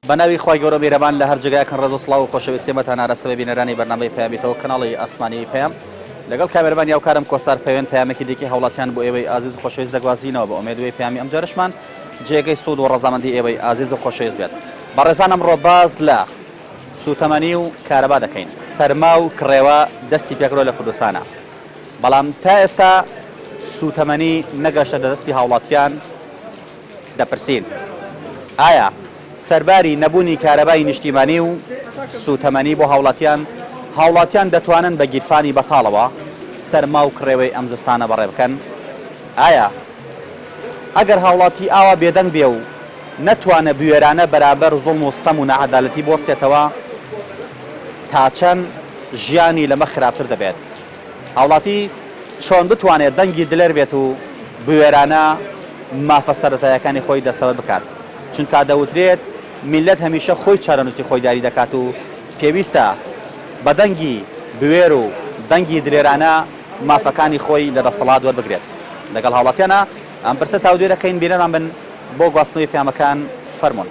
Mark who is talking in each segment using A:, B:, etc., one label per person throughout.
A: بە ناوی خوای گەورە و میهرەبان لە هەر جێگایەکن ڕێز و سڵاو و خۆشەویستی ئێمەتان ئاراستە بێ بینەرانی بەرنامەی پەیامی تۆ کەناڵی ئاسمانی پەیام لەگەڵ کامێرەمانی هاوکارم کۆسار پەیوەند پەیامێکی دیکەی هاوڵاتیان بۆ ئێوەی ئازیز و خۆشەویست دەگوازینەوە بە ئومێد وەی پەیامی ئەمجارەشمان جێگەی سوود و ڕەزامەندی ئێوەی ئازیز و خۆشەویست بێت بەڕێزان ئەمڕۆ باس لە سووتەمەنی و کارەبا دەکەین سەرما و کڕێوە دەستی پێکردوە لە کوردستانە بەڵام تا ئێستا سووتەمەنی نەگەشتە دەستی هاوڵاتیان دەپرسین، ئایا سەرباری نەبوونی کارەبای نیشتیمانی و سووتەمەنی بۆ هاوڵاتیان، هاوڵاتیان دەتوانن بە گیرفانی بەتاڵەوە سەرما و کڕێوەی ئەم زستانە بەڕێ بکەن؟ ئایا ئەگەر هاوڵاتی ئاوا بێدەنگ بێ و نەتوانێ بوێرانە بەرامبەر زوڵم و ستەم و ناعەدالەتی بوەستێتەوە، تا چەند ژیانی لەمە خراپتر دەبێت؟ هاوڵاتی چۆن بتوانێت دەنگی دلێر بێت و بوێرانە مافە سەرەتایەکانی خۆی دەستەبەر بکات، چونکا دەوترێت میللەت هەمیشە خۆی چارەنووسی خۆی دیاری دەکات و پێویستە بە دەنگی بوێر و دەنگی دلێرانە مافەکانی خۆی لە دەسەڵات وەربگرێت. لەگەڵ هاوڵاتیانا ئەم پرسە تاوتوێ دەکەین، بینەرمان بن بۆ گواستنەوەی پەیامەکان فەرموون.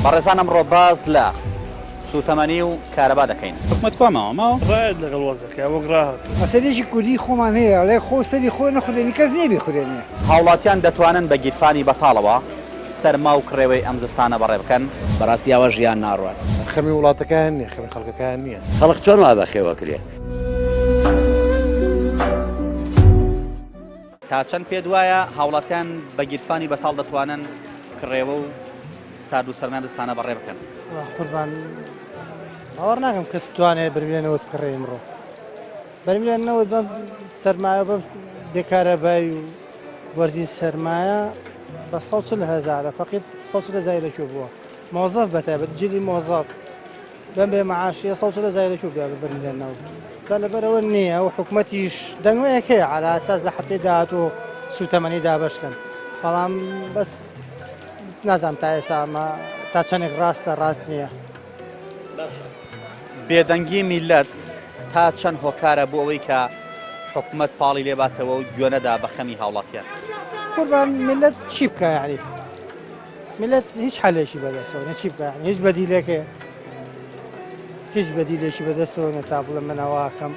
A: بەڕێزان ئەمڕۆ باس لە سوتەمەنی و کارەبا دەکەین.
B: حکومەت کوا ماوە ماوە؟
C: ڕایەت لەگەڵ وەزعەکە وەک ڕاهاتوو.
D: مەسەلەیەکی کوردی خۆمان هەیە ئەڵێ خۆ سەری خۆ نەخورێنی کەس نیە بیخورێنێ.
A: هاوڵاتیان دەتوانن بە گیرفانی بەتاڵەوە سەرما و کڕێوەی ئەم زستانە بەڕێ بکەن؟
E: بەڕاستی ئاوا ژیان ناڕوات.
F: خەمی وڵاتەکەیان نیە، خەمی خەڵکەکەیان نیە.
E: خەڵک چۆن وا بەخێو ئەکرێ؟
A: تا چەند پێت وایە هاوڵاتیان بە گیرفانی بەتاڵ دەتوانن کڕێوە و سارد و سەرمای ئەم زستانە بەڕێ بکەن؟
D: وەڵا قوربان باوەڕ ناکەم کەس بتوانێت بەرمیلە نەوت بکڕێ ئمڕۆ بەرمیلە نەوت بەم سەرمایە بەم بێکارەبای و وەرزی سەرمایە بە 140 هەزارە فەقیر 140 هەزاری لە کوێ بووە مۆزەف بەتایبەت جلی مۆزەف بەم بێ مەعاشیە 140 هەزاری لە کوێ بیا بە بەرمیلە نەوت بە لەبەرەوە نییە و حکومەتیش دەنگۆیەک هەیە عەلا ئەساس لە هەفتەی داهاتوو سوتەمەنی دابەش کەن بەڵام بەس نازانم تا ئێستا ئەمە تا چەندێک ڕاستە ڕاست نییە.
A: باشە بێدەنگی میللەت تا چەند هۆکارە بۆ ئەوەی کە حکومەت پاڵی لێ باتەوە و گوێ نەدا بە خەمی هاوڵاتیان؟
D: قوربان میللەت چی بکا یعنی میللەت هیچ حەلێکی بەدەستەوە نیە چی بکا یعنی هیچ بەدیلێک هەیە هیچ بەدیلێکی بەدەستەوە نیە تا بڵێ من ئەوە ئەکەم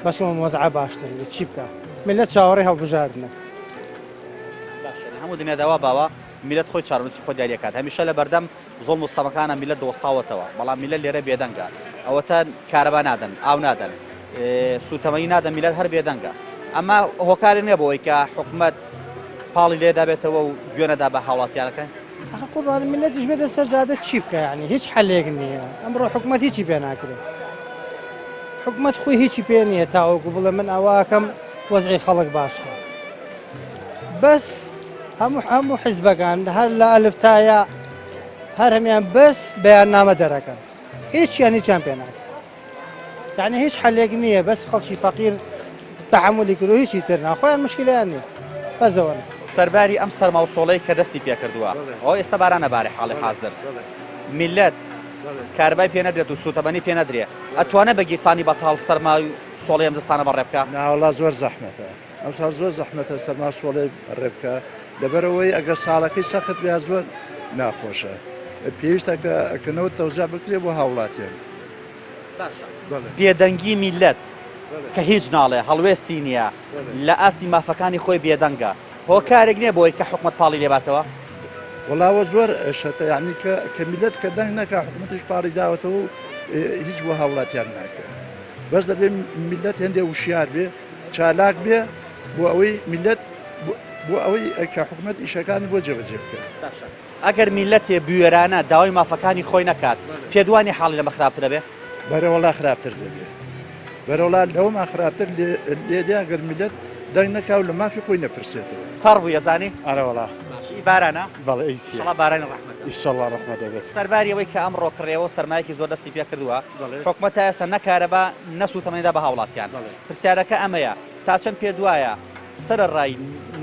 D: بەس ئەم وەزعە باشتر بێت چی بکا میللەت چاوەڕێی هەڵبژاردنە.
A: باشە لە هەموو دنیادا وا باوە میللەت خۆی چارەنووسی خۆی دیاری ئەکات هەمیشە لە بەردەم زوڵم و ستەمەکانە میللەت دەوەستاوەتەوە بەڵام میللەت لێرە بێدەنگە ئەوەتە کارەبا نادەن ئاو نادەن سوتەمەنی نادەن میللەت هەر بێدەنگە ئەمە هۆکاری نییە بۆ ئەوەی کە حکومەت پاڵی لێدابێتەوە و گوێ نەدا بە هاوڵاتیانەکە
D: ئەخە قوربان میللەتیش بێتە سەر جادە چی بکە یعنی هیچ حەلێک نییە ئەمڕۆ حکومەت هیچی پێ ناکرێت حکومەت خۆی هیچی پێ نییە تاوەکو بڵێ من ئەوەکەم وەزعی خەڵک باشکە بەس هەموو هەموو حیزبەکان هەر لە ئەلف تایا هەر هەمیان بەس بەیاننامە دەرەکەن هیچیان هیچیان پێ ناکەن یعنی هیچ حەلێک نییە بەس خەڵکی فەقیر تەحەمولی کرد و هیچی تر نا خۆیان مشکلیان نییە بەس ئەوەنە.
A: سەرباری ئەم سەرما و سۆڵەی کە دەستی پێکردووە ئەوە ئێستا باران ئەبارێ حاڵی حازر میللەت کارەبای پێ نەدرێت و سوتەمەنی پێ نەدرێ ئەتوانێ بە گیرفانی بەتاڵ سەرما و سۆڵەی ئەم زستانە بەڕێ بکا؟
G: ناوەڵا زۆر زەحمەتە ئەمساڵ زۆر زەحمەتە سەرما سۆڵەی بەڕێ بکا لەبەرئەوەی ئەگەر ساڵەکەی سەخت بێ زۆر ناخۆشە پێویستە کە کە نەوت تەوزیع بکرێ بۆ هاوڵاتیان.
A: باشە بێدەنگی میللەت کە هیچ ناڵێ هەڵوێستی نییە لە ئاستی مافەکانی خۆی بێدەنگە هۆکارێک نییە بۆی کە حکومەت پاڵی لێباتەوە؟
G: وەڵا ئەوە زۆر شەتە یانی کە کە میللەت کە دەنگ نەکا حکومەتیش پاڵی داوەتەوە و هیچ بۆ هاوڵاتیان ناکا بەس دەبێ میللەت هێندێ وشیار بێ چالاک بێ بۆ ئەوەی میللەت بۆ ئەوەی کە حکومەت ئیشەکانی بۆ جێبەجێ بکات.
A: باشە ئەگەر میللەتێ بوێرانە داوای مافەکانی خۆی نەکات پێت وانیە حاڵی لەمە خراپتر ئەبێ؟
G: بەرەوەڵا خراپتر دەبێ بەرەوڵا لەوەمان خراپتر لێ دێ ئەگەر میللەت دەنگ نەکا و لە مافی خۆی نەپرسێتەوە.
A: تەڕ بووی ئەزانی؟
H: ئەرەوەڵا.
A: باشە ئی بارانە؟
H: بەڵێ ئی چیە؟
A: ئیشەڵا بارانی ڕەحمەتە.
H: ئیشەڵا ڕەحمەتە بێت.
A: سەرباری ئەوەی کە ئەمڕۆ کڕێوە و سەرمایەکی زۆر دەستی پێکردووە، حکومەت تا ئێستا نە کارەبا نە سووتەمەنی دا بە هاوڵاتیان. پرسیارەکە ئەمەیە، تا چەند پێت وایە سەرەڕای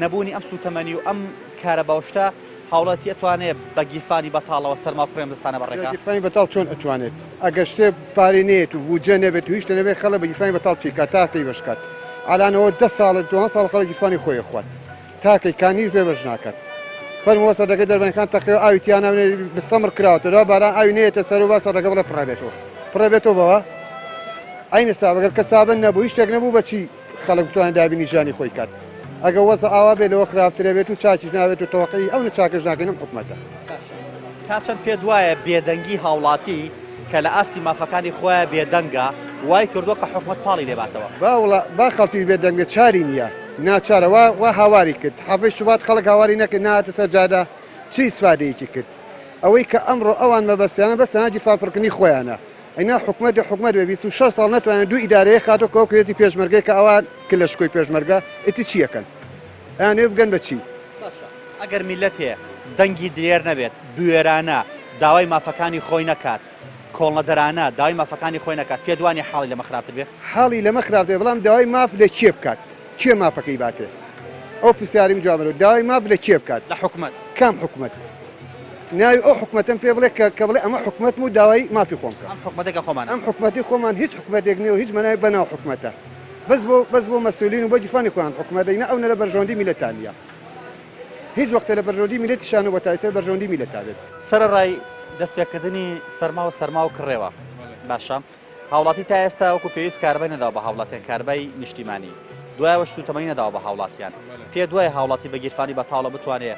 A: نەبوونی ئەم سووتەمەنی و ئەم کارەبا و شتە هاوڵاتی ئەتوانێ بە گیرفانی بەتاڵەوە سەرما و کوڕێم زستانە بەڕێکا؟ گیرفانی بەتاڵ
F: چۆن ئەتوانێت ئەگەر شتێ پارەی نەیەت و بودجە نەبێت و هیچ شتێ نەبێت خەڵک بە گیرفانی بەتاڵ چی بکات تا کەی بەش کات ئالان ئەوە دە ساڵە دوانزە ساڵە خەڵک گیرفانی خۆی ئەخوات تا کەی کانیش بێ بەش ناکات فەرموو سەدەکەی دەربەنیخان تەقیەوە ئاوی تیا نامێنێ بستەمڕ کراوەتە دوا باران ئاوی نەیەتە سەر و با سەدەکە بڵێ پڕەبێتەوە پڕەبێتەوە بەوە عەینە سابە گەر کەسابە نەبوو هیچ شتێک نەبوو بەچی خەڵک بتوانێت دابینی ژیانی خۆی کات ئەگە وەزع ئاوا بێت لەوە خراپترە بێت و چاکیش نابێت و تەوەقعی ئەونە چاکەش ناکەین ئەم حکومەتە.
A: باشە تا چەند پێت وایە بێدەنگی هاوڵاتی کە لە ئاستی مافەکانی خۆیا بێدەنگە وای کردووە کە حکومەت پاڵی لێ باتەوە؟
F: با وڵا با خەڵکیش بێدەنگ بێت چاری نییە ناچارە وا وا هاواری کرد حەڤەی شوبات خەڵک هاواری نەکرد نەهاتە سەر جادە چ ئیسفادەیەکی کرد ئەوەی کە ئەمڕۆ ئەوان مەبەستیانە بەس تەنها گیرفان پڕکردنی خۆیانە ئەینا حکومەت حکومەت بێ 26 ساڵ نەتوانێت دوو ئیدارەیە خاتۆ کە وەکو هێزی پێشمەرگەی کە ئەوان کە لە شکۆی پێشمەرگە ئیتر چی ئەکەن ئەیانەوێ بگەن بە چی؟
A: باشە ئەگەر میللەتێ دەنگی دلێر نەبێت، بوێرانە داوای مافەکانی خۆی نەکات، کۆڵنەدەرانە داوای مافەکانی خۆی نەکات، پێت وانیە حاڵی لەمە خراپتر بێ؟
F: حاڵی لەمە خراپتر بێ، بەڵام داوای ماف لە کێ بکات؟ کێ مافەکەی باتێ؟ ئەو پرسیارەی من جواب مەدەوە، داوای ماف لە کێ بکات؟
A: لە حکومەت.
F: کام حکومەت؟ ناوی ئەو حکومەتەم پێ بڵێ کە کە بڵێ ئەمە حکومەتم و داوای مافی خۆم بکەم.
A: ئەم حکومەتەی کە خۆمانە.
F: ئەم حکومەتەی خۆمان هیچ حکومەتێک نیە و هیچ مەنای بەناو حکومەتە. بەس بۆ بەس بۆ مەسئولین و بۆ گیرفانی خۆیان حکومەت دەینا ئەونە لە بەرژەوەندی میللەتا نیە. هیچ وەختێ لە بەرژەوەندی میللەتیشان و بەتایبەتی لە بەرژەوەندی میللەتا بێت.
A: سەرەڕای دەستپێکردنی سەرما و سەرما و کڕێوە باشە هاوڵاتی تا ئێستا وەکو پێویست کارەبای نەداوە بە هاوڵاتیان کارەبای نیشتیمانی دوایەوەش سوتەمەنی نەداوە بە هاوڵاتیان پێت وایە هاوڵاتی بە گیرفانی بەتاڵە بتوانێ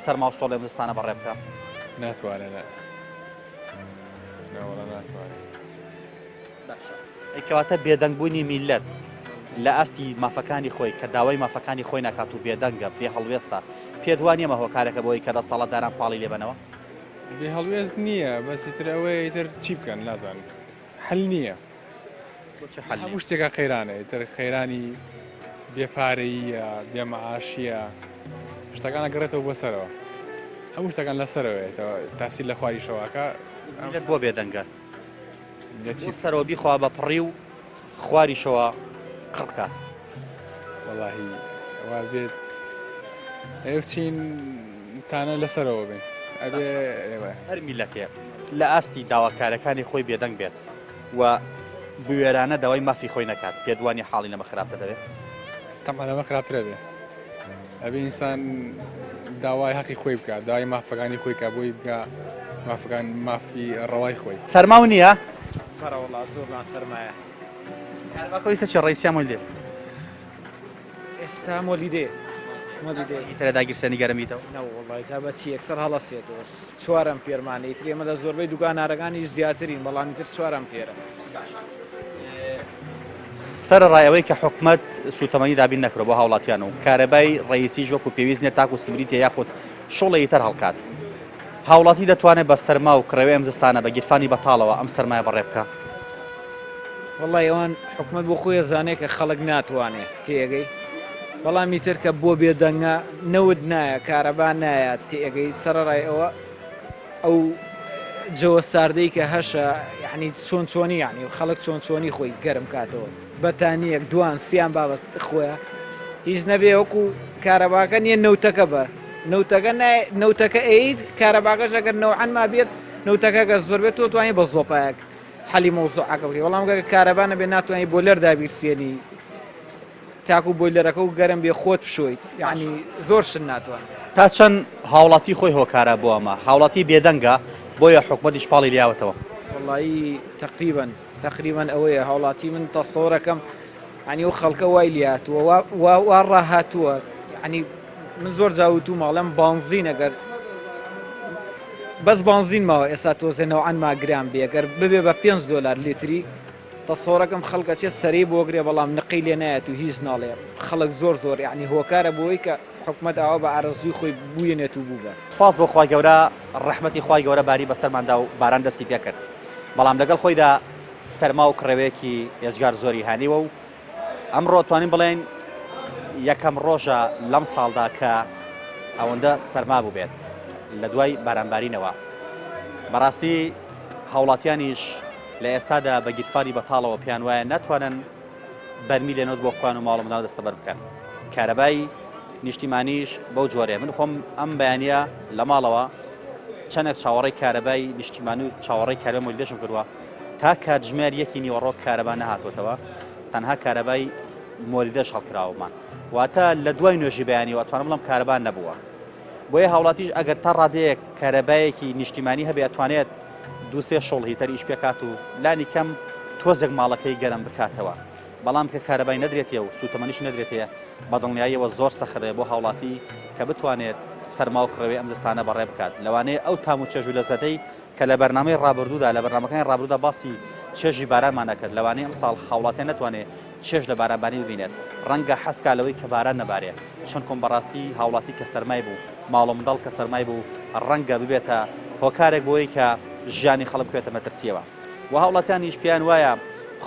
A: سەرما و سۆڵی ئەم زستانە بەڕێ بکا؟
B: ناتوانێ نا ناوەڵا ناتوانێ.
A: باشە ئەی کەواتە بێدەنگ بوونی میللەت لە ئاستی مافەکانی خۆی کە داوای مافەکانی خۆی ناکات و بێدەنگە بێ هەڵوێستە پێت وا نییە هۆکارێکە بۆی کە دەسەڵاتداران پاڵی لێ بەنەوە؟
B: بێ هەڵوێست نییە بەس ئیتر ئەوەیە ئیتر چی بکەن نازانم حل نییە
A: بۆچی حل نییە؟
B: هەموو شتێکە قەیرانە ئیتر قەیرانی بێ پارەییە بێ معاشیە شتەکان ئەگەڕێتەوە بۆ سەرەوە هەموو شتەکان لەسەرەوەیەتەوە تاسیر لە خواریشەوەکە
A: میللەت بۆ بێدەنگە؟ بۆ سەرەوە بیخوا بە پڕی و خواریشەوە قڕ بکات.
B: وەڵاهی وا بێت ئەوێ بچین تانە لەسەرەوە بین ئەبێ
A: هەر میلەتێ لە ئاستی داواکارەکانی خۆی بێدەنگ بێت و بوێرانە داوای مافی خۆی نەکات پێدوانی حاڵی لەمە خراپتر دەبێت
B: تەمان لەمە خراپترە بێ ئەبێ ئینسان داوای هەقی خۆی بکات داوای مافەکانی خۆی کا بۆی بگا مافەکان مافی ڕەوای خۆی.
A: سەرماو نییە؟
H: بەرەوەڵا زۆرمان سەرمایە.
A: کارەباکە ئیستا چیە ڕەیسیا مۆلیدێ؟
H: ئێستا مۆلیدێ مۆلیدێ.
A: ئیترە داگیرسێنی گەرم بیتەوە؟
H: نەوەڵای جا بە چی یەکسەر هەڵەسێتەوە چوار ئەمپێرمانە ئیتر ئێمە لە زۆربەی دوکانارەکانیش زیاترین بەڵام ئیتر چوار ئەمپێرە.
A: سەرەڕای ئەوەی کە حکومەت سووتەمەنی دابین نەکردووە بۆ هاوڵاتیان و کارەبای ڕەئیسیش وەکو پێویست نیە تاکو سبریتێ یاخود شوڵێی تر هەڵکات هاوڵاتی دەتوانێت بە سەرما و کڕێوەی ئەم زستانە بە گیرفانی بەتاڵەوە ئەم سەرمایە بەڕێ بکا؟
H: وەڵای ئەوان حکومەت بۆ خۆی ئەزانێ کە خەڵک ناتوانێ تێئەگەی بەڵام ئیتر کە بۆ بێدەنگە نەوت نایە کارەبا نایە تێئەگەی سەرەڕای ئەوە ئەو جەوە ساردەی کە هەشە یعنی چۆن چۆنی یعنی خەڵک چۆن چۆنی خۆی گەرم کاتەوە بەتانیەک دوان سیان بابەت خۆیان هیچ نەبێ وەکو کارەباکە نییە نەوتەکە بە نەوتەکە نەوتەکە ئەیت کارەباکەش ئەگەر نەوعەن ما بێت نەوتەکە گەر زۆر بێت تۆ توانی بە زۆپایەک حەلی مەوزوعەکە بکەی بەڵام گەر کارەبا نەبێ ناتوانانی بۆلەر دابیرسێنی تاکو بۆیلەرەکە و گەرم بێ خۆت بشۆیت یعنی زۆر شت ناتوان.
A: تا چەند هاوڵاتی خۆی هۆکارە بۆ ئەمە؟ هاوڵاتی بێدەنگە بۆیە حکومەتیش پاڵی لیاوەتەوە.
H: وەڵایی تەقریبەن تەقریبەن ئەوەیە هاوڵاتی من تەسەورەکەم یعنی ئەو خەڵکە وای لێهاتووە وا وا وا ڕاهاتووە یعنی من زۆر جا وتوومە ئەڵێم بانزین ئەگەر بەس بانزین ماوە ئێستا تۆزێ نەوعەن ما گران بێ گەر ببێ بە 5 دۆلار لیتری تەسەورەکەم خەڵک ئەچێ سەرەی بۆ گرێ بەڵام نقەی لێ نایەت و هیچ ناڵێ خەڵک زۆر زۆر یەعنی هۆکارە بۆی کە حکومەت ئاوا بە ئارەزووی خۆی بوێنێت و بووبە.
A: سوپاس بۆ خوای گەورە ڕەحمەتی خوای گەورە باری بەسەرماندا و باران دەستی پێکرد بەڵام لەگەڵ خۆیدا سەرما و کڕێوەیەکی ئێجگار زۆری هانیوە و ئەمڕۆ توانین بڵێین یەکەم ڕۆژە لەم ساڵدا کە ئەوەندە سەرما بووبێت لە دوای بارانبارینەوە بەڕاستی هاوڵاتیانیش لە ئێستادا بە گیرفانی بەتاڵەوە پێیان وایە ناتوانن بەرمیلێ نەوت بۆ خۆیان و ماڵ و منداڵ دەستەبەر بکەن. کارەبای نیشتیمانیش بەو جۆرەیە. من خۆم ئەم بەیانییە لە ماڵەوە چەندێک چاوەڕێی کارەبای نیشتیمانی و چاوەڕێی کارەبای مۆلیدەشم کردووە تا کاتژمێر یەکی نیوەڕۆ کارەبا نەهاتووەتەوە تەنها کارەبای مۆلیدەش هەڵکراوەمان واتە لە دوای نوێژی بەیانیەوە ئەتوانم بڵێم کارەبا نەبووە بۆیە هاوڵاتیش ئەگەر تا ڕادەیەک کارەبایەکی نیشتیمانی هەبێ ئەتوانێت دووسێ شۆڵ هیتەر ئیش پێکات و لانی کەم تۆزێک ماڵەکەی گەرم بکاتەوە بەڵام کە کارەبای نەدرێتێ و سووتەمەنیش نەدرێتێ بە دڵنیاییەوە زۆر سەخت دەبێت بۆ هاوڵاتی کە بتوانێت سەرما و کڕێوەی ئەم زستانە بەڕێ بکات. لەوانەیە ئەو تام و چێژ و لەزەتەی کە لە بەرنامەی ڕابردوودا لە بەرنامەکانی ڕابردوودا باسی چێژی بارانمان ئەکرد لەوانەیە ئەمساڵ هاوڵاتیان نەتوانێت چێژ لە بارانبارین ببینێت. ڕەنگە حەز کا لەوەی کە باران نەبارێ چونکوم بەڕاستی هاوڵاتی کە سەرمای بوو ماڵ و منداڵ کە سەرمای بوو ڕەنگە ببێتە هۆکارێک بۆی کە ژیانی خەڵک بکەوێتە مەترسییەوە. و هاوڵاتیانیش پێیان وایە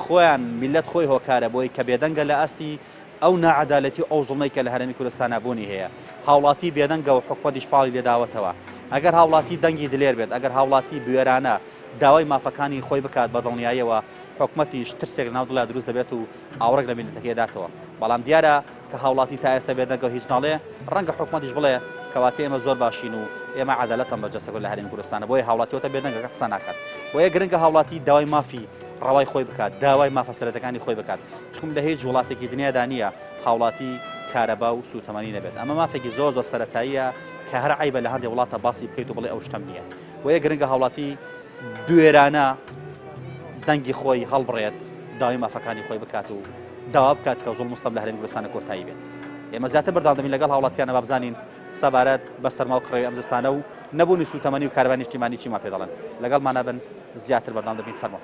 A: خۆیان میللەت خۆی هۆکارە بۆی کە بێدەنگە لە ئاستی ئەو ناعەدالەتی و ئەو زوڵمەی کە لە هەرێمی کوردستانا بوونی هەیە. هاوڵاتی بێدەنگە و حکومەتیش پاڵی لێداوەتەوە. ئەگەر هاوڵاتی دەنگی دلێر بێت، ئەگەر هاوڵاتی بوێرانە داوای مافەکانی خۆی بکات بە دڵنیاییەوە حکومەتیش ترسێک لەناو دڵیا دروست دەبێت و ئاوڕێک لە میللەتەکەی ئەداتەوە. بەڵام دیارە کە هاوڵاتی تا ئێستا بێدەنگە و هیچ ناڵێ، ڕەنگە حکومەتیش بڵێ کەواتە ئێمە زۆر باشین و ئێمە عەدالەتمان بەرجەستە کرد لە هەرێمی کوردستانا بۆیە هاوڵاتی وەتە بێدەنگەکە قسە ناکات. بۆیە گرنگە هاوڵاتی داوای مافی ڕەوای خۆی بکات، داوای مافە سەرەتەکانی خۆی بکات. چونکم لە هیچ وڵاتێکی دنیادا نییە هاوڵاتی کارەبا و سووتەمەنی نەبێت. ئەمە مافێکی زۆر زۆر سەرەتاییە کە هەر عەیبە لە هەندێک وڵاتە باسی بکەیت و بڵێ ئەو شتەم نییە. بۆیە گرنگە هاوڵاتی بوێرانە دەنگی خۆی هەڵبڕێت، داوای مافەکانی خۆی بکات و داوا بکات کە زوڵم و ستەم لە هەرێمی کوردستانە کۆتایی بێت. ئێمە زیاتر بەردەوام دەبین لەگەڵ هاوڵاتیانە با بزانین سەبارەت بە سەرما و کڕێوی ئەم زستانە و نەبوونی سووتەمەنی و کارەبای نیشتیمانی چیمان پێ دەڵێن. لەگەڵمانە بن زیاتر بەردەوام دەبین فەرموو.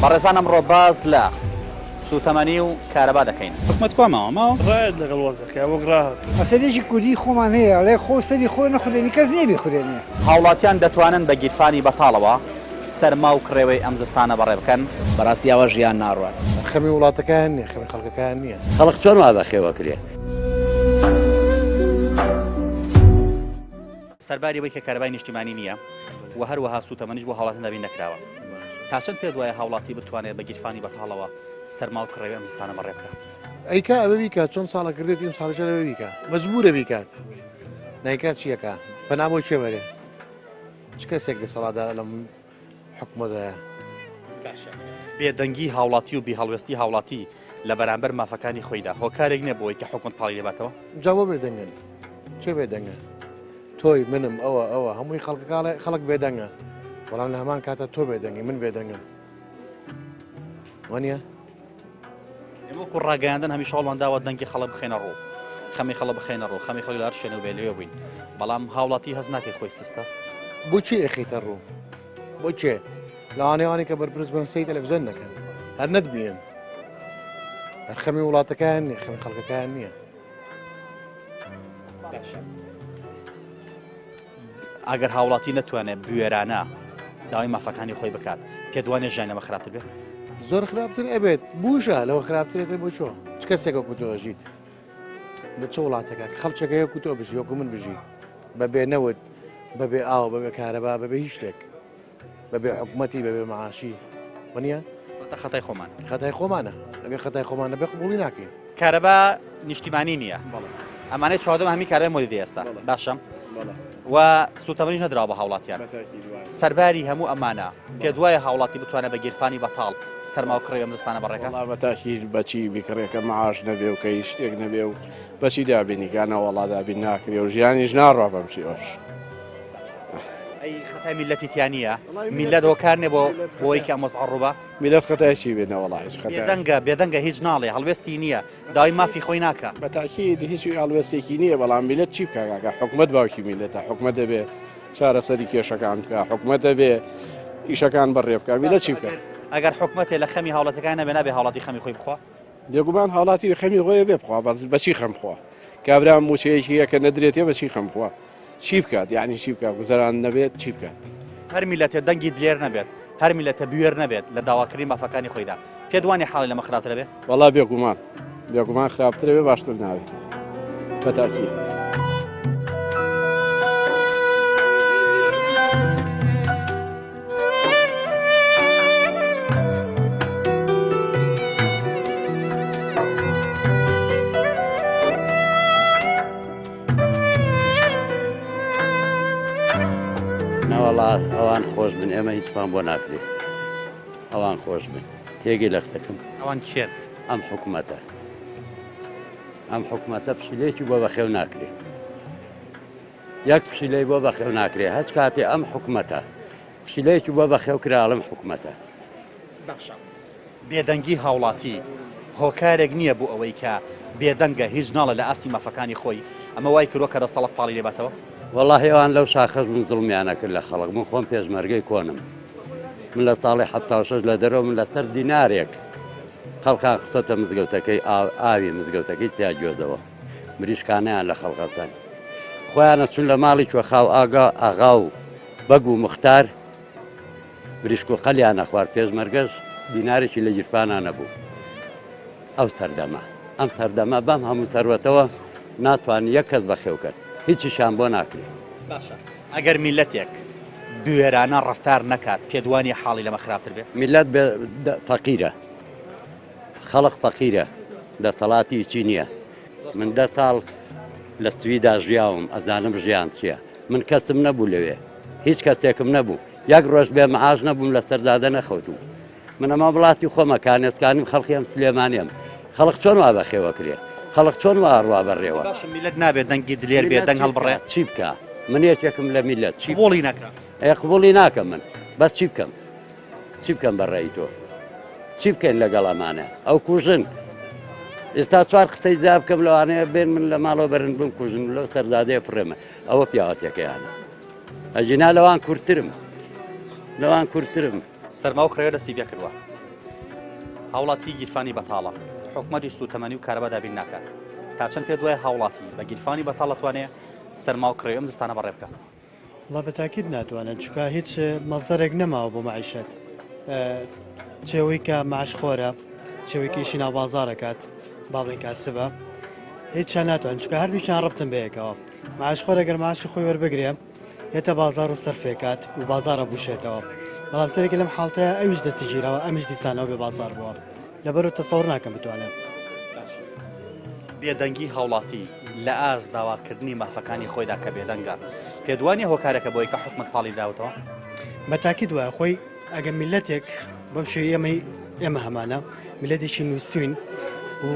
A: بەڕێزان ئەمڕۆ باس لە سوتەمەنی و کارەبا دەکەین. حکومەت کوا ماوە ماوە؟
C: ڕایەت لەگەڵ وەزعەکە وەک ڕاهاتوو.
I: مەسەلەیەکی کوردی خۆمان هەیە ئەڵێ خۆ سەری خۆ نەخورێنی کەس نیە بیخورێنێ.
A: هاوڵاتیان دەتوانن بە گیرفانی بەتاڵەوە سەرما و کڕێوەی ئەم زستانە بەڕێ بکەن؟
E: بەڕاستی ئاوا ژیان ناڕوات.
J: خەمی وڵاتەکەیان نیە، خەمی خەڵکەکەیان نیە.
E: خەڵک چۆن وا بەخێو ئەکرێ؟
A: سەرباری ئەوەی کە کارەبای نیشتیمانی نییە و هەروەها سووتەمەنیش بۆ هاوڵاتیان دابین نەکراوە، تا چەند پێت وایە هاوڵاتی بتوانێت بە گیرفانی بەتاڵەوە سەرما و کڕێوی ئەم زستانە بەڕێ بکا؟
J: ئەیکا ئەبێ بیکات چۆن ساڵە کردێتی ئەم ساڵیش ئەبێ بیکا مەجبورە بیکات نایکات چیەکا پەنا بۆ کێ بەرێ چ کەسێک دەسەڵاتدارە لەم حکومەتەیە.
A: باشە بێدەنگی هاوڵاتی و بێهەڵوێستی هاوڵاتی لە بەرامبەر مافەکانی خۆیدا هۆکارێک نییە بۆ ئەوەی کە حکومەت پاڵی لێباتەوە؟
J: جا بۆ بێدەنگن؟ کێ بێدەنگە؟ تۆی منم ئەوە ئەوە هەمووی خەڵکەکە خەڵک بێدەنگە بەڵام لە هەمان کاتە تۆ بێدەنگی من بێدەنگم وانە؟
A: ئێمە وەکو ڕاگەیاندن هەمیشە هەوڵمان داوە دەنگی خەڵک بخەینە ڕوو خەمی خەڵک بخەینە ڕوو خەمی خەڵک لە هەر شوێنێک بێ لەوێ بووین بەڵام هاوڵاتی هەست ناکەی خۆی سستە
J: بۆچی ئەخیتە ڕوو بۆ کێ لەوانەیە ئەوانەی کە بەرپرس بن سەی تەلەڤزیۆن نەکەن هەر نەتبینن هەر خەمی وڵاتەکەیان نییە خەمی خەڵکەکەیان نییە
A: باشە ئەگەر هاوڵاتی نەتوانێت بوێرانە داوای مافەکانی خۆی بکات پێت وانیە ژیان لەمە خراپتر بێت؟
J: زۆر خراپتر ئەبێت بووشە لەوە خراپترێتر بۆ چۆ چ کەسێک وەکو تۆ ئەژیت لە چ وڵاتەکە خەڵکێک وەکو تۆ بژی وەکو من بژی بەبێ نەوت بەبێ ئاو بەبێ کارەبا بەبێ هیچ شتێک بەبێ حکومەتی بەبێ معاشی وەنیە؟
A: واتە خەتای خۆمانە.
J: خەتای خۆمانە ئەگەر خەتای خۆمان نەبێ قبوڵی ناکەین.
A: کارەبا نیشتیمانی نییە ئەمانەی چواردەم هەمی کارەبای مۆلیدەی ئێستا باشە و سوتەمەنیش نەدراوە بە هاوڵاتیان سەرباری هەموو ئەمانە پێت وایە هاوڵاتی بتوانێت بە گیرفانی بەتاڵ سەرما و کڕێوی ئەم زستانە بەڕێکە؟
K: وەڵا بە تاکید بەچی بیکڕێ کە معاش نەبێ و کە هیچ شتێک نەبێ و بەچی دابینی کا نەوەڵا دابین ناکرێ و ژیانیش ناڕوا بەم شێوەش.
A: ئەی خەتای میللەتی تیا نییە؟ میللەت هۆکار نییە بۆ بۆی کە ئەم وەزعە ڕووبا؟
K: میللەت خەتای چی بێ نەوەڵا هیچ خەتای.
A: بێدەنگە بێدەنگە هیچ ناڵێ هەڵوێستی نییە داوای مافی خۆی ناکا.
K: بە تاکید هیچ هەڵوێستێکی نییە بەڵام میللەت چی بکا کاکە حکومەت باوکی میللەتە حکومەت دەبێ چارەسەری کێشەکان بکا حکومەت دەبێ ئیشەکان بەڕێ بکا میللەت چی بکا؟
A: ئەگەر حکومەتێ لە خەمی هاوڵاتیەکان نەبێ نابێ هاوڵاتی خەمی خۆی بخوا؟
K: بێگومان هاوڵاتی خەمی خۆی بێ بخوا بەس بەچی خەم بخوا کابرا موچەیەکی هەیە کە نەدرێتێ بەچی خەم بخوا چی بکات یعنی چی بکات گوزەران نەبێت چی بکات؟
A: هەر میللەتێ دەنگی دلێر نەبێت، هەر میللەتێ بوێر نەبێت لە داواکردنی مافەکانی خۆیدا، پێت وانیە حاڵی لەمە خراپتر ئەبێ؟
K: وەڵا بێگومان بێگومان خراپتر ئەبێ باشتر نابێ بە تاکید.
E: نەوەڵا ئەوان خۆش بن ئێمە هیچمان بۆ ناکرێت ئەوان خۆش بن تێگەی لە قسەکەم
A: ئەوان کێن؟
E: ئەم حکومەتە ئەم حکومەتە پشیلەیەکی بۆ بەخێو ناکرێت یەک پشیلەی بۆ بەخێو ناکرێت هەچ کاتێ ئەم حکومەتە پشیلەیەکی بۆ بەخێو کراڵم حکومەتە
A: باشە بێدەنگی هاوڵاتی هۆکارێک نییە بۆ ئەوەی کە بێدەنگە هیچ ناڵێ لە ئاستی مافەکانی خۆی، ئەمە وای کردووە کە دەسەڵات پاڵی لێ باتەوە؟
E: وەڵاهی ئەوان لەو شاخەش بوون زوڵمیان ئەکرد لە خەڵک من خۆم پێشمەرگەی کۆنم من لە ساڵی 76 لە دەرەوە من لەسەر دینارێک خەڵکان خستۆتە مزگەوتەکەی ئاوی مزگەوتەکەی چیاگوێزەوە مریشکانیان لە خەڵقەتەن خۆیانە چون لە ماڵی کوێخاو ئاگا ئاغا و بەگ و مختار مریشک و قەلیان ئەخوارد پێشمەرگەش دینارێکی لە گیرفانا نەبوو ئەو سەردەمە ئەم سەردەمە بەم هەموو سەروەتەوە ناتوان یەک کەس بەخێوکەن هیچیشان بۆ ناکرێت.
A: باشە ئەگەر میللەتێک بوێرانە ڕەفتار نەکات پێت وانیە حاڵی لەمە خراپتر بێ؟
E: میللەت فەقیرە خەڵق فەقیرە دەسەڵاتی هیچی نییە من دە ساڵ لە سویدا ژیاوم ئەزانم ژیان چییە من کەسم نەبوو لەوێ هیچ کەسێکم نەبوو یەک ڕۆژ بێ معاش نەبووم لەسەر جادە نەخەوتوم من ئەمە وڵاتی خۆمە کانێسکانیم خەڵکی ئەم سلێمانیم خەڵک چۆن وا بەخێوە کرێ خەڵک چۆن وا ئەڕوا بەڕێوە
A: باشە میلەت نابێت دەنگی دلێر بێ دەنگ هەڵبڕێ
E: چی بکە من یەکێکم لە میلەت
A: چی قبوڵی نەکە
E: ئێ قبوڵی ناکەم من بەس چی بکەم چی بکەم بە ڕێی تۆ چی بکەین لەگەڵ ئەمانە ئەو کوژن ئێستا چوار قسەی جا بکەم لەوانەیە بێن من لە ماڵەوە بەرن بم کوژن لەو سەرزادەیە فڕێمە ئەوە پیاوەتەکەیانە ئەگینا لەوان کورتترم لەوان کورتترم.
A: سەرما و کڕێوە دەستی پێکردوە هاوڵاتی گیرفانی بەتاڵە حکومەتیش سوتەمەنی و کارەبا دابین ناکات تا چەند پێت وایە هاوڵاتی بە گیرفانی بەتاڵ ئەتوانێ سەرما و کڕێوی ئەم زستانە بەڕێ بکا؟
D: وەڵا بە تاکید ناتوانێت چونکە هیچ مەسدەرێک نەماوە بۆ مەعیشەت چێوەی کە معاش خۆرە چێوەی کە ئیشی ناو بازاڕ ئەکات با بڵێین کاسبە هیچیان ناتوانن چونکە هەردووکیان ڕەبتن بەیەکەوە معاش خۆر ئەگەر معاشی خۆی وەربگرێ یەتە بازار و سەرفێکات و بازارە بوشێتەوە بەڵام سەرێکی لەم حاڵتەیە ئەویش دەستی گیراوە ئەمیش دیسانەوە بێ بازار بووە لەبەر و تەسەور ناکەم بتوانێت.
A: بێدەنگی هاوڵاتی لە ئاست داواکردنی مافەکانی خۆیدا کە بێدەنگە پێت وانیە هۆکارێکە بۆی کە حکومەت پاڵی داوەتەوە؟
D: بە تاکید وایە خۆی ئەگەر میللەتێک بەم شێوەی ئێمەی ئێمە هەمانە میللەتێکی نووسوین و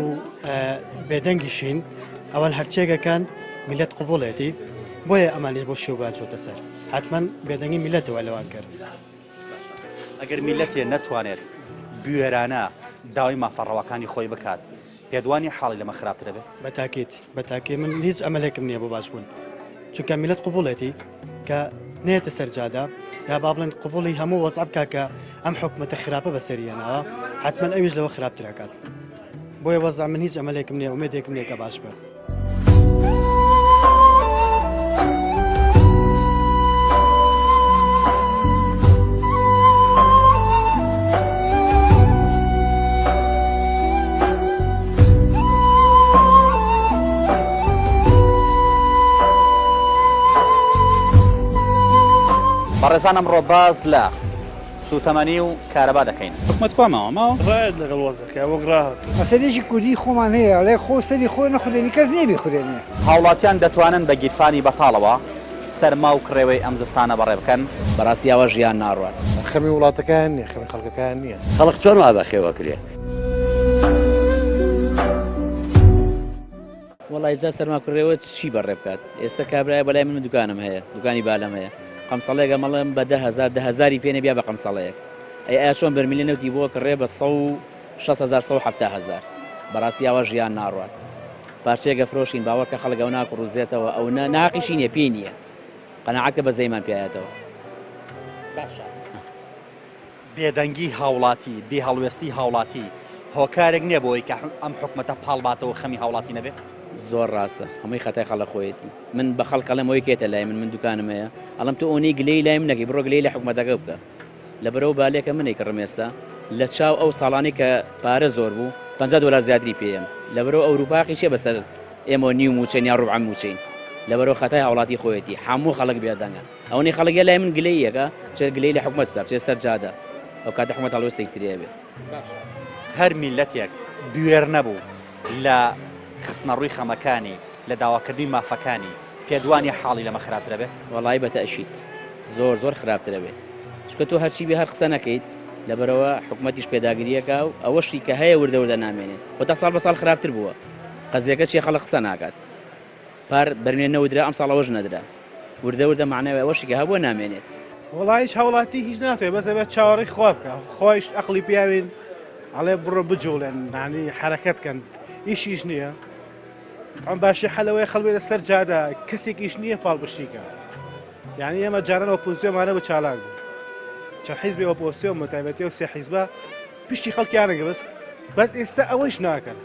D: بێدەنگیشین ئەوان هەرچێکەکان میللەت قبوڵێتی بۆیە ئەمانیش بۆ شێوبان چۆتە سەر حتمما بێدەنگی میللەتەوە لەوان کرد.
A: ئەگەر میللەتێ نەتوانێت بوێرانە داوای مافە ڕەواکانی خۆی بکات پێت وانیە حاڵی لەمە خراپتر ئەبێ؟
D: بە تاکید بە تاکید من هیچ ئەمەلێکم نییە بۆ باش بوون چونکە میلەت قبوڵێتی کە نێتە سەر جادە یا با بڵێن قبوڵی هەموو وەزع بکا کە ئەم حکومەتە خراپە بەسەری هێناوە حتمما ئەویش لەوە خراپتر ئەکات بۆیە وەزع من هیچ ئەمەلێکم نییە ئومێدێکم نییە کە باش بێت.
A: بەڕێزان ئەمڕۆ باس لە سوتەمەنی و کارەبا دەکەین.
L: حکومەت کوا ماوە ماوە؟
C: ڕایەت لەگەڵ وەزعەکەیا وەک ڕاهاتوو.
I: مەسەلەیەکی کوردی خۆمان هەیە ئەڵێ خۆ سەری خۆ نەخورێنی کەس نیە بیخورێنێ.
A: هاوڵاتیان دەتوانن بە گیرفانی بەتاڵەوە سەرما و کڕێوەی ئەم زستانە بەڕێ بکەن؟
E: بەڕاستی ئاوا ژیان ناڕوات.
J: خەمی وڵاتەکەیان نیە، خەمی خەڵکەکەیان نیە.
E: خەڵک چۆن وا بەخێوەکرێ؟ وەڵا ئیجا سەرما کوڕێوە چی بەڕێ بکات ئێستا کابرایە بەلای من دوکانم هەیە دوکانی بالەم هەیە قەمسەڵێک ئەمەڵێم بە 10000 10000 پێ نەبیا بە قەمسەڵەیەک ئەی ئایا چۆن بەرمیلە نەوتی بۆ کڕێ بە 160000 170 هەزار بەڕاستی ئاوا ژیان ناڕوات پارچەیەک ئەفرۆشین باوەڕکە خەڵک ئەو ناکڕوزێتەوە ئەو نە ناقیشی نیە پێی نییە قەناعەتکە بەزەیمان پیایەتەوە.
A: باشە بێدەنگی هاوڵاتی، بێ هەڵوێستی هاوڵاتی. هۆکارێک نییە بۆ ئەوەی کە ئەم حکومەتە پاڵ باتەوە خەمی هاوڵاتی نەبێ؟
L: زۆر ڕاستە هەمووی خەتای خەڵک خۆیەتی من بە خەڵک ئەڵێم ئەوەی کێتە لای من من دوکانم هەیە ئەڵێم تۆ ئەونەی گلەیی لای من نەکەی بڕۆ گلەیی لە حکومەتەکە بکە لەبەرئەوە بالێکە من ئەیکڕم ئێستا لە چاو ئەو ساڵانەی کە پارە زۆر بوو 50 دۆلار زیاتری پێیەم لەبەرئەوە ئەوروپا حەقی چیە بەسەر ئێمەوە نیو موچەین یا ڕوبعە موچەین لەبەرئەوە خەتای هاوڵاتی خۆیەتی هەموو خەڵک بێدەنگە ئەوەنەی خەڵک یە لای من گلەیی ئەکا بچێت گلەیی لە حکومەت بکا بچێت سەر جادە ئەو کاتە حکومەت هەڵوێستێکی تری ئەبێ.
A: باشە هەر میللەتێک بوێر نەبوو لە خستنەڕووی خەمەکانی، لە داواکردنی مافەکانی، پێت وانیە حاڵی لەمە خراپترە بێ؟
L: وەڵایی بە تەئکید زۆر زۆر خراپترە بێ چونکە تۆ هەرچی بێ هەر قسە نەکەیت لەبەرئەوە حکومەتیش پێداگریەکا و ئەوەشی کە هەیە وردە وردە نامێنێ و تا ساڵ بە ساڵ خراپتر بووە قەزیەکە چیە خەڵک قسە ناکات پار بەرمێ نەوت درا ئەمساڵ ئەوەش نەدرا وردە وردە مەعنای ئەوەشی کە هەبووە نامێنێت.
M: وەڵا هیچ هاوڵاتی هیچ ناتوێ بەس ئەبێت چاوەڕێی خوا بکە خوایش ئەقڵی پیاوین ئەڵێ بڕۆ بجوڵێن یانی حەرەکەت کەن ئیشیش نییە ئەم باشی حەلەوەی خەڵ بێتە سەر جادە کەسێک ئیش نییە پاڵپشتیکە یعنی ئێمە جاران ئۆپۆزیسیۆنمانە بە چالاک بوو چەند حیزبی ئۆپۆزیسیۆن بە تایبەتی و سێ حیزبە پشتی خەڵکیانە بەس بەس ئێستا ئەوەیش ناکەن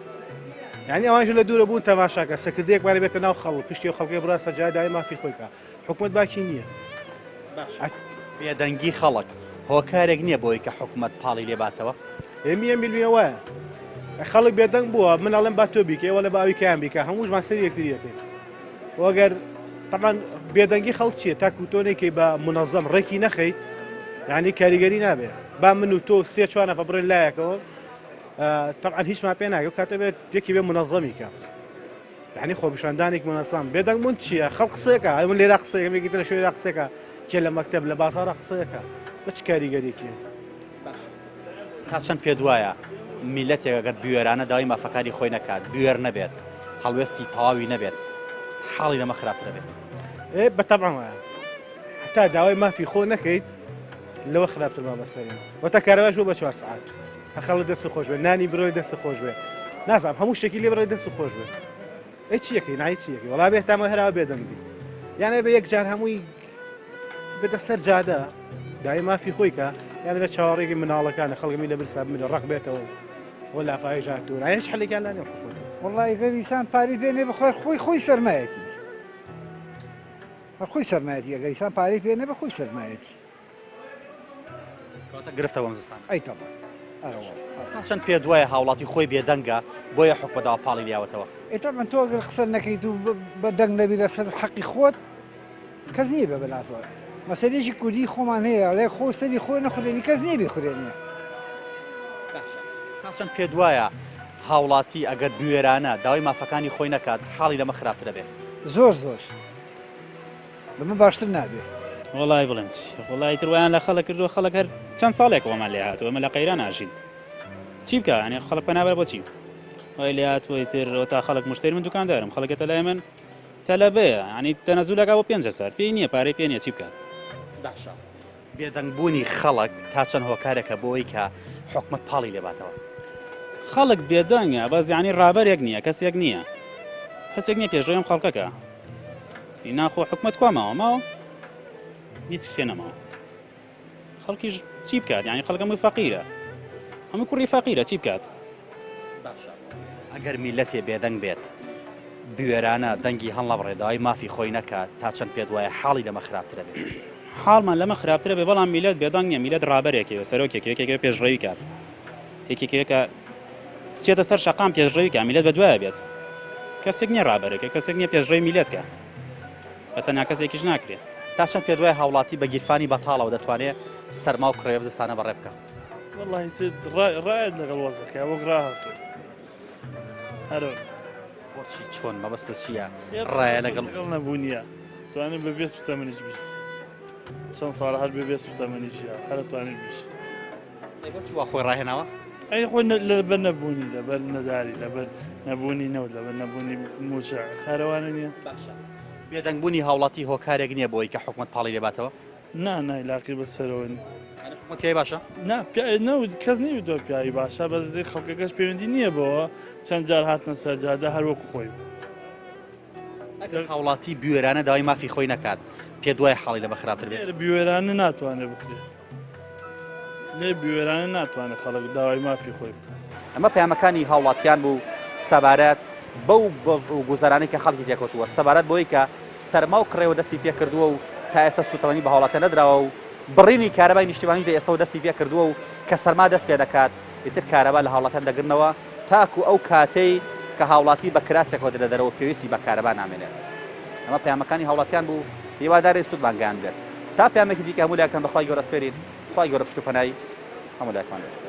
M: یعنی ئەوانش لە دوورە بوون تەماشاکە سەکردەیەکمان بێتە ناو خەڵ پشتی و خەڵکی بڕاستە جا دای مافی خۆی کە حکومت باکی نییە.
A: باشە بێدەنگی خەڵک هۆکارێک نییە بۆی کە حکومت پاڵی لێباتەوە؟
M: ئێمیە میلویە وایە خەڵک بێدەنگ بووە من ئەڵێم با تۆ بیکەی وەڵێ با ئەوی کەیان بیکە هەمووشمان سەر یەکتریەکەین وەگەر طبعا بێدەنگی خەڵک چییە تاکو تۆ نەیکەی بە منەزەم ڕێکی نەخەیت یعنی کاریگەری نابێ با من و تۆ سێ چوار نەفەر بڕێن لایەکەوە طبعا هیچمان پێ ناگە کاتە بێت یەکی بێ منەزەمی کە یعنی خۆپیشاندانێک منەسام بێدەنگ بوون چییە خەڵک قسەیەکە من لێرە قسەیەکە یەکی تر لە شوێنێدا قسەیەکە کێ لە مەکتەب لە بازاڕا قسەیەکە بە چ کاریگەریەکی
A: تا چەند پێت وایە میللەتێک ئەگەر بوێرانە داوای مافەکانی خۆی نەکات، بوێر نەبێت، هەڵوێستی تەواوی نەبێت، حاڵی لەمە خراپتر ئەبێت؟
M: ئێ بە تەبعەن وایە. هەتا داوای مافی خۆ نەکەیت لەوە خراپتر مامەستا نیە. وەتا کارەباش بوو بە چوار سەعات. هەر خەڵک دەست خۆش بێت نانی بڕێ دەست خۆش بێت. نازانم هەموو شتێکی لێ بڕێ دەست خۆش بێت. ئەی چیەکەی نای چیەکەی وەڵا بێ تامە هەراوە بێدەنگ بی. یانە بە یەک جار هەمووی بێتە سەر جادە دای مافی خۆی کە یان لە چاوەڕێکی مناڵەکانە خەڵکمی لە برسا بمرە ڕق بێتەوە و لافاوی ژاتوور هیچ حلێکیان لا نیە حکومەت.
I: وەڵی گەر ئینسان پارەی پێ نەبێ خۆی خۆی خۆی سەرمایەتی هەر خۆی سەرمایەتی ئەگەر ئینسان پارەی پێ نەبێ خۆی سەرمایەتی.
A: کەواتە گرفتە بۆم زستان.
I: ئەی تەبعەن ئەرە وەڵا.
A: تا چەند پێت وایە هاوڵاتی خۆی بێدەنگە بۆیە حکومەت ئاوا پاڵی لیاوەتەوە؟
I: ئەی تەبعەن تۆ ئەگەر قسە نەکەیت و بە دەنگ نەبی لەسەر حەقی خۆت کەس نییە بێ بەلاتەوە. مەسەلەیەکی کوردی خۆمان هەیە ئەڵێ خۆ سەری خۆی نەخورێنی کەس نییە بیخورێنێ.
A: باشە تا چەند پێت وایە هاوڵاتی ئەگەر بوێرانە داوای مافەکانی خۆی نەکات حاڵی لەمە خراپتر ئەبێ؟
I: زۆر زۆر. لەمە باشتر نابێ.
N: وەڵای بڵێم چی وەڵای تر وایان لە خەڵک کردووە خەڵک هەر چەند ساڵێک وەمان لێ هاتووە ئێمە لە قەیران ئاژین چی بکە یانی خەڵک پەنابەر بۆ چی وای لێ هاتووە تر تا خەڵک مشتری من دوکاندارم خەڵکێتە لای من تەلەبەیە ینی تەنەزولەکە بۆ 500 پێی نییە پارەی پێ نییە چی بکات
A: باشە بێدەنگبوونی خەڵک تا چەند هۆکارێکە بۆ ئەوەی کە حکومەت پاڵی لێباتەوە؟
N: خەڵک بێدەنگە بەس یانی ڕابەرێک نییە کەسێک نییە کەسێک نییە پێشڕەوی ئەم خەڵکەکە ناخۆ حکومەت کوا ماوە ماوە هیچ شتێ نەماوە خەڵکیش چی بکات یانی خەڵک هەمووی فەقیرە هەموو کوڕی فەقیرە چی بکات
A: باشە ئەگەر میلەتێ بێدەنگ بێت بوێرانە دەنگی هەڵنەبڕێ داوای مافی خۆی نەکات تا چەند پێت وایە حاڵی لەمە خراپترە بێت؟
N: حاڵمان لەمە خراپترە بێ بەڵام میلەت بێدەنگ نیە میلەت ڕابەرێکەوە سەرۆکێک یەکێکەوە پێشڕەوی کات یەکێکەوە کە بچێتە سەر شەقام پێشڕەوی کە میلەت بە دوایە بێت کەسێک نییە ڕابەرێکە کەسێک نییە پێشڕەوی میلەت کە بە تەنیا کەسێکیش ناکرێت.
A: تا چەند پێت وایە هاوڵاتی بە گیرفانی بەتاڵەوە دەتوانێ سەرما و کڕێ زستانە بەڕێ بکا؟
C: وەڵاهی تر ڕایەت لەگەڵ وەزەکە وەک ڕاهاتوو هەرۆ.
A: بۆچی چۆن مەبەستە چییە ڕایە لەگەڵ
C: لەگەڵ نەبوونیە توانێت بە بێ سوتەمەنیش بژی چەند ساڵە هەر بێ بێ سوتەمەنی ژیا هەر توانێت بژی.
A: ئەی بۆچی وا خۆی ڕاهێناوە؟
C: ئەی خۆی لەبەر نەبوونی لەبەر نەداری لەبەر نەبوونی نەوت لەبەر نەبوونی مووچە هەرەوانە نییە.
A: باشە بێدەنگبوونی هاوڵاتی هۆکارێک نییە بۆی کە حکومەت پاڵی لێباتەوە؟
C: نا نا عیلاقی بە سەرەوە نییە.
A: یانی حکومەت پیاوی باشە؟
C: نا پیاوی نەوت کەس نەیوتوە پیاوی باشە بەس خەڵکەکەش پەیوەندی نییە بەوە چەند جار هاتنە سەر جادە هەر وەکو خۆی بوو.
A: ئەگەر هاوڵاتی بوێرانە داوای مافی خۆی نەکات پێت وایە حاڵی لەمە خراپتر بێت؟
C: بوێرانە ناتوانێت بکرێت. لێ بوێرانە ناتوانێت خەڵک داوای مافی خۆی بکات.
A: ئەمە پەیامەکانی هاوڵاتیان بوو سەبارەت بەو وەزع و گوزەرانەی کە خەڵکی تێکەوتووە، سەبارەت بەوەی کە سەرما و کڕێوە دەستی پێکردووە و تا ئێستا سووتەمەنی بە هاوڵاتیان نەدراوە و بڕینی کارەبای نیشتیمانیش لە ئێستەوە دەستی پێکردووە و کە سەرما دەست پێدەکات ئیتر کارەبا لە هاوڵاتیان دەگرنەوە تاکو ئەو کاتەی کە هاوڵاتی بە کراسێکەوە دێنە دەرەوە پێویستی بە کارەبا نامێنێت. ئەمە پەیامەکانی هاوڵاتیان بوو، هیوادارین سوودمان گەیاندبێت. تا پەیامێکی دیکە هەموو لایەکتان بە خوای گەورە ئەسپێرین، خوای گەورە پشت و پەنای هەموو لایەکمان بێت.